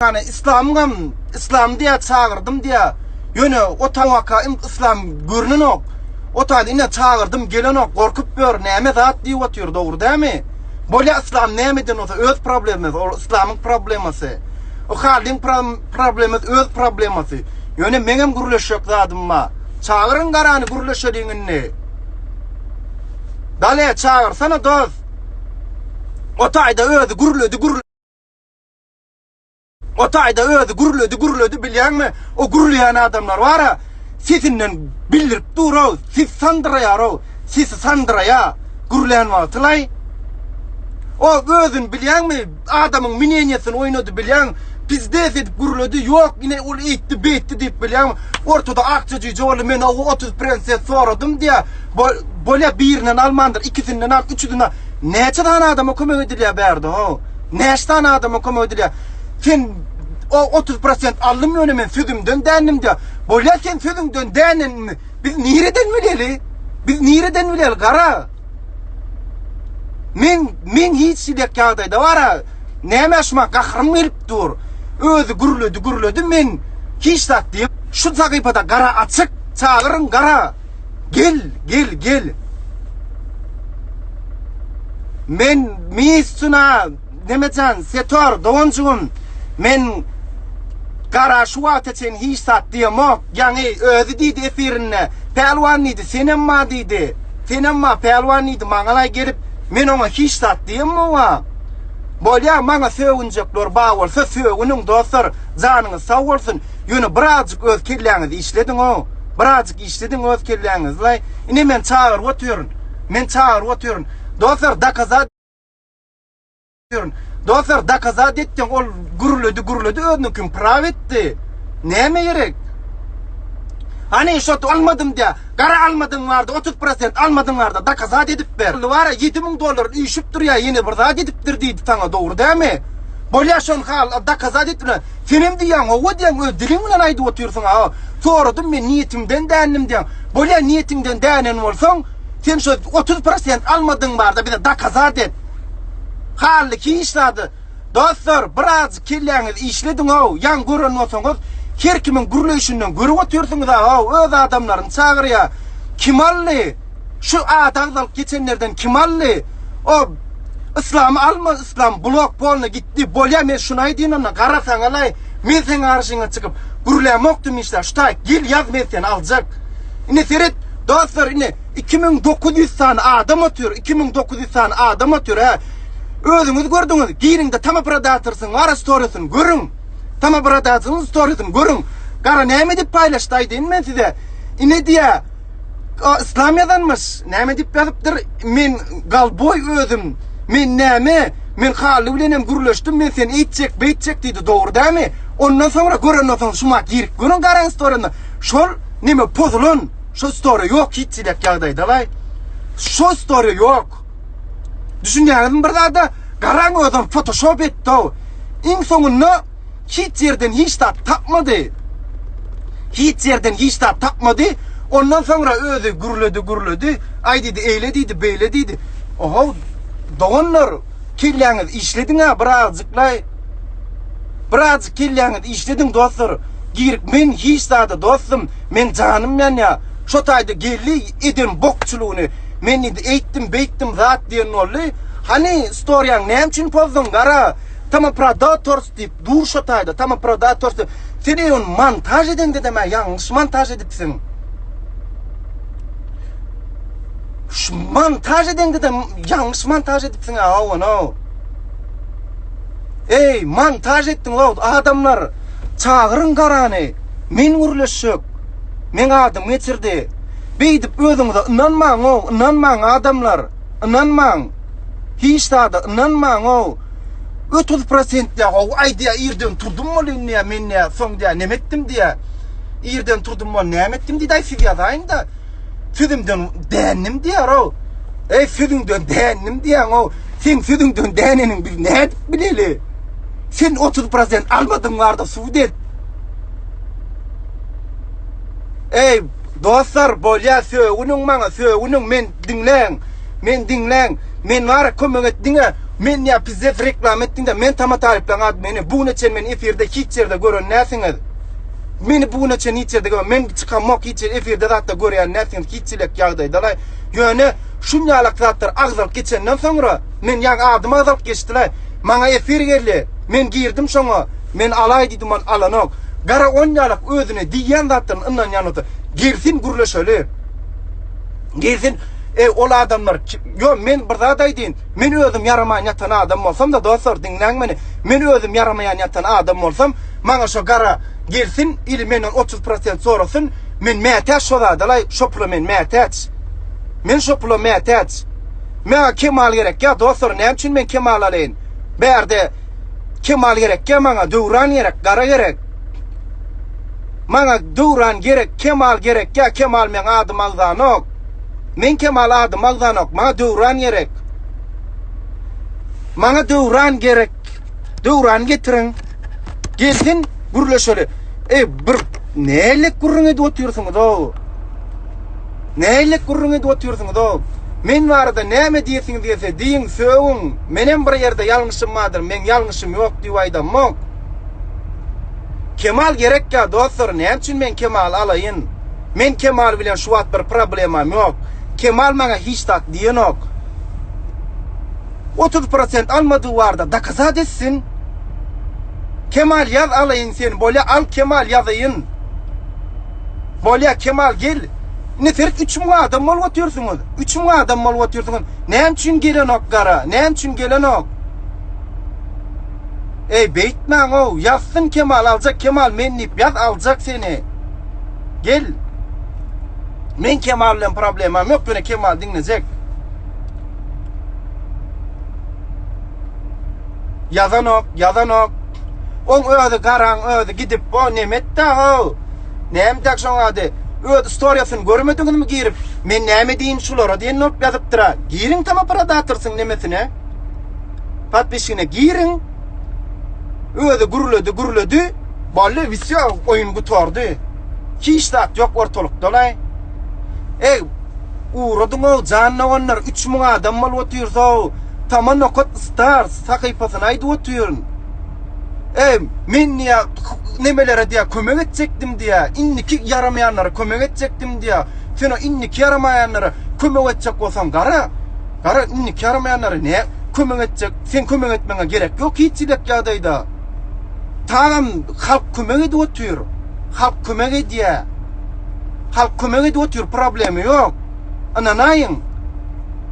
Ýani yslamyňam yslam diýä çagyrdym diýä ýöne o tawaka yslam görnenok o taýda ine çagyrdym gelenok gorkup ýör näme zat diýip otyr dogry dämi bolýa yslam näme eden bolsa öz problemasy ol yslamyň problemasy o halyň problemasy öz problemasy ýöne meňem gürleşjek zadym bar çagyryň garany gürleşeliň indi dale çagyrsana dos o taýda özi gürledi gürledi O taýda özi gürledi gürledi bilýäňmi? O gürleýän adamlar bara sesinden bildirip dur-ow, ses sandyraýar-ow, sesi sandyraýar gürlän wagtylaý. O özüni bilýäňmi, adamyň mneniýesini oýnady bilýäň, pizdes edip gürledi, ýok ine ol eýtdi beýtdi diýip bilýäňmi? Ortada akja jüýje boldy, men o 30 prenses soradym diýýär. Bolýa birinden almandyr, ikisinden al, üçüsinden al. Näçe sany adama kömek edilýär bärde ho? Näçe sany adama kömek edilýär? Sen o 30 prosent aldym ýöne men sözümden dändim diýýär. Bolýa sen sözüňden dänenini biz nireden bileli? Biz nireden bileli gara? Men men hiç hilek ýagdaýda bara näme şuma gahrym gelip dur. Özi gürledi gürledi men hiç zat diýip şu sahypada gara açyk çagyryň gara. Gel, gel, gel. Men Mistuna Nemejan Setor doganjygym. Men gara şu wagta çen hiç zat diýemok. Ýaňy özi diýdi efirinde. Pälwan diýdi, senem ba diýdi. Senem ba pälwan diýdi, maňalaý gelip men oňa hiç zat diýemok. Bolýa maňa sögünjekler ba bolsa sögüniň dostlar, janyňyz sag bolsun. Ýöne birazjyk öz kelläňizi işlediň-ow. Birazjyk işlediň öz kelläňizlaý. Ine men çagyryp otyryn. Men çagyryp otyryn. Dostlar dokazat Dostlar dokazat etdiň ol gürledi gürledi özüniňkini praw etdi. Näme gerek? Hany şo almadym diýä. Gara almadyň bardy 30% almadyň bardy dokazat edip ber. Bara 7000 dollar üýşüp durýa ýene bir zat edipdir diýdi saňa dogry dämi? Bolýa şony hal dokazat et bilen. Senem diýýäň, hawa diýýäň, öz diliň bilen aýdyp otyrsyň, a. Soradym men niýetimden dändim diýýäň. Bolýa niýetiňden dänen bolsaň, sen şo 30 prosent almadyň barda bize dokazat et. Hally hiç zady. Dostlar, birazjyk kelläňizi işlediň-ow, ýaňy gören bolsaňyz, her kimiň gürleýşinden görüp otyrsyňyz-a, öz adamlaryny çagyrýar. Kim aldy? Şu ady agzalyp geçenlerden kim aldy? O Yslamy alma yslam blok polny gitdi bolýa men şuny aýdyn onda gara saňalaý men seň garşyňa çykyp gürlämokdym işler şu taý gel ýaz men seni aljak ine seret dostlar ine 2900 sany adam otyr 2900 sany adam otyr hä özüňiz gördüňiz giriňde tama prodatorsyň gara storiesini görüň tama prodatorsyň storiesini görüň gara näme diýip paýlaşdy aýdyn men size ine diýä Yslam ýazanmyş. Näme diýip ýazypdyr? Men galboý özüm. Men näme? Men Hally bilen hem gürleşdim. Men seni eýtjek, beýtjek diýdi. Dogry dämi? Ondan soňra görenden soň şuma girip görüň garaň storyny. Şol neme pozulan. Şo story ýok hiç çilek ýagdaýda laý. Şo story ýok. Düşünýäňizmi bir zada? Garaň özem photoshop etdi. Iň soňunda Hiç ýerden hiç zat tapmady. Hiç ýerden hiç zat tapmady. Ondan soňra özi gürledi, gürledi. Aý diýdi, eýle diýdi, beýle diýdi. Ohow, doganlar, kelläňiz işlediň-ä birazjyklaý. Birazjyk kelläňiz işlediň, dostlar. Girip men hiç zada dostum, meň janym ýanýar. Şo taýda geldi, eden bokçulygyny. Men diýdi, eýtdim, beýtdim zat diýen boldy. Hany, storiýaňy näme üçin pozduň, gara? Tama Predators diýip dur şo taýda. Tama Predators diýip. Sen ony montaž edeňde-de mä ýalňyş montaž edipsiň. Şu montaž edeňde-de ýalňyş montaž edipsiň a ony. Eý, montaž etdiň wagt adamlar çagyryň garany. Men gürleşjek. Meň adym geçirdi. Beýdip özüňize ynanmaň-ow, ynanmaň adamlar. Ynanmaň. Hiç zada ynanmaň-ow. 30 prosent diýä, how aý diýä, irden turdum welin diýä, men diýä, soň diýä, neme etdim diýä. Irden turdum welin näme etdim diýdi, aý siz ýazaýyň-da. Sözümden dändim diýär-ow. Eý, sözüňden dändim diýýäň-ow. Seň sözüňden däneniň biz nädip bileli? Sen 30 prosent almadyň barda sud et. Eý, dostlar, bolýa, sögüniň maňa, sögüniň, men diňläň. Men diňläň. Men bara kömek et diňe. Men ýa pizdets reklama etdiňdä men Tama Talyplaň ady meni bu güne çen meni efirde hiç ýerde gören dälsiňiz. Meni bu güne çen hiç ýerde gör men çykamok hiç ýer efirde zatda görýän dälsiňiz hiç çilek ýagdaýdalaý. Ýöne şun ýalak zatlar agzalyp geçenden soňra men ýaňy adym agzalyp geçdilaý. Maňa efir geldi. Men girdim şoňa. Men alaý diýdim ol alanok. Gara on ýalak özüne diýýän zatlaryna ynanýan bolsa gelsin gürleşeli. Gelsin Eý ol adamlar ýo men bir zat aýdyn. Men özüm ýaramaýan ýatan adam bolsam-da dostlar diňläň meni. Men özüm ýaramaýan ýatan adam bolsam maňa şo gara gelsin ili menden 30 prosent sorasyn. Men mätäç şo zadalaý şo pula men mätäç. Men şo pula mätäç. Maňa Kemal gerek ýa dostlar näme üçin men Kemal alaýyn. Bärde Kemal gerek ýa maňa Döwran gerek gara gerek. Maňa Döwran gerek Kemal gerek ýa Kemal meň adym agzanok. Men Kemal adym agzanok maňa Döwran gerek. Maňa Döwran gerek. Döwran getiriň. Gelsin gürleşeli. Ey bir nälik gürrüň edip otyrsyňyz-ow? Nälik gürrüň edip otyrsyňyz-ow? Men barada näme diýesiňiz gelse diýiň, sögüň. Menem bir ýerde ýalňyşym bardyr, meň ýalňyşym ýok diýip aýdamok. Kemal gerek ýa dostlar, näme üçin men Kemaly alaýyn? Men Kemal bilen şu wagt bir problemam ýok. Kemal maňa hiç zat diýenok. 30 prosent almadygy barda dokazat etsin. Kemal ýaz alaýyn seni, bolýa al Kemal ýazaýyn. Bolýa Kemal gel. Indi seret 3000 adam bolup otyrsyňyz. 3000 adam bolup otyrsyňyz. Näme üçin gelenok gara? Näme üçin gelenok? Ey beýtmäň ow, ýazsyn Kemal aljak Kemal men diýip ýaz aljak seni. Gel. Men Kemal bilen problemam ýok, ýöne Kemal diňlejek. Ýazanok, ýazanok. Oň özi garaň özi gidip o nemetdä how. Näme şoň ady? Öz storiýasyny görmediňizmi girip? Men näme diýin şulara diýen bolup ýazypdyr-a. Giriň Tama Predatorsyň nemesine. Podpisine giriň. Özi gürledi, gürledi. Boldy, wsýo, oýun gutardy. Hiç zat ýok ortalykda-laý. Eý, ugradyň-ow, jan doganlar, 3000 adam bolup otyrsa-ow. Tama nokat stars sahypasyny aýdyp otyryn. Eý, men diýä, nemelere diýä kömek etjekdim diýä, indiki ýaramaýanlara kömek etjekdim diýä. Sen o indiki ýaramaýanlara kömek etjek bolsaň gara, gara indiki ýaramaýanlara ne kömek etjek, sen kömek etmeňe gerek ýok hiç hili ýagdaýda. Tagam halk kömek edip otyr. Halk kömek edýä. Halk kömek edip otyr, problemi ýok. Ynanaýyň.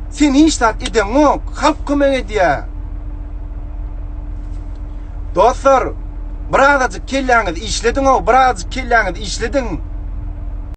Sen hiç zat edeňok, halk kömek edýä. Dostlar, birazajyk kelläňizi işlediň-ow, birazajyk kelläňizi işlediň.